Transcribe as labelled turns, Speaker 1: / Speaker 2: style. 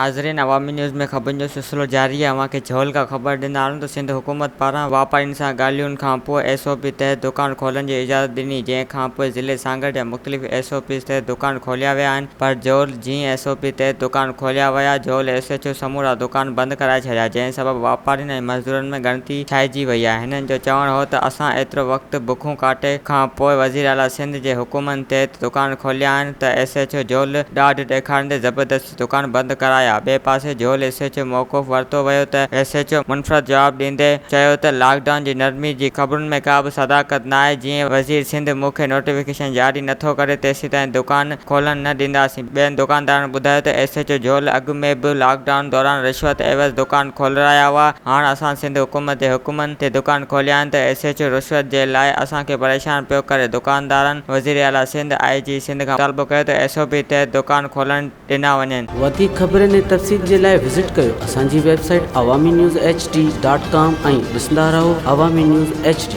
Speaker 1: ناظرين عوامي نيوز ۾ خبرن جو سلسلو جاري آهي اوهان کي جهول کان خبر ڏيندا هلون ته سنڌ حڪومت پاران واپارين سان ڳالهين کان پوء ايس او پي تحت دڪان کولڻ جي اجازت ڏني جنهن کان پوء ضلعي سانگهڙ جا مختلف ايس او پيز تحت دڪان کوليا ويا آهن پر جهول جئين ايس او پي تحت دڪان کوليا ويا جهول ايس ايڇ او سمورا دڪان بند ڪرائي ڇڏيا جنهن سبب واپارين ۽ مزدورن ۾ ڳڻتي ڇائجي وئي آهي هنن جو چوڻ هو ته اسان ايترو وقت بکون ڪاٽي کان پوء وزيراعليٰ سنڌ جي حڪمن تحت دڪان کوليا آهن ته ايس ايڇ او جهول ڏاڍ ڏيکاريندي زبردستي دڪان بند ڪرايا، ٻئي پاسي جهول ايس ايڇ او موقف ورتو ويو ته ايس ايڇ او منفرد جواب ڏيندي چيو ته لاڪ ڊائون جي نرمي جي خبرن ۾ ڪا به صداقت ناهي، جيئن وزير سنڌ مون کي نوٽيفڪيشن جاري نٿو ڪري تيسيتائين دڪان کولڻ نه ڏينداسين، ٻين دڪاندارن ٻڌايو ته ايس ايڇ او جهول اڳ ۾ به لاڪ ڊائون دوران رشوت عيوض دڪان کولرايا هئا، هاڻ اسان سنڌ حڪومت جي حڪمن تي دڪان کوليا آهن ته ايس ايڇ او رشوت جي لاء اسان کي پريشان پيو ڪري، دڪاندارن وزيراعليٰ سنڌ، آء جي سنڌ کان مطالبو ڪيو ته ايس او پي تحت دڪان کولڻ ڏنا وڃن.
Speaker 2: وڌيڪ خبرن ۽ تفصيل جي لاء وزٽ ڪيو اسان جي website Awami news H D dot com ۽ ڏسندا رهو عوامي نيوز ايڇ ڊي.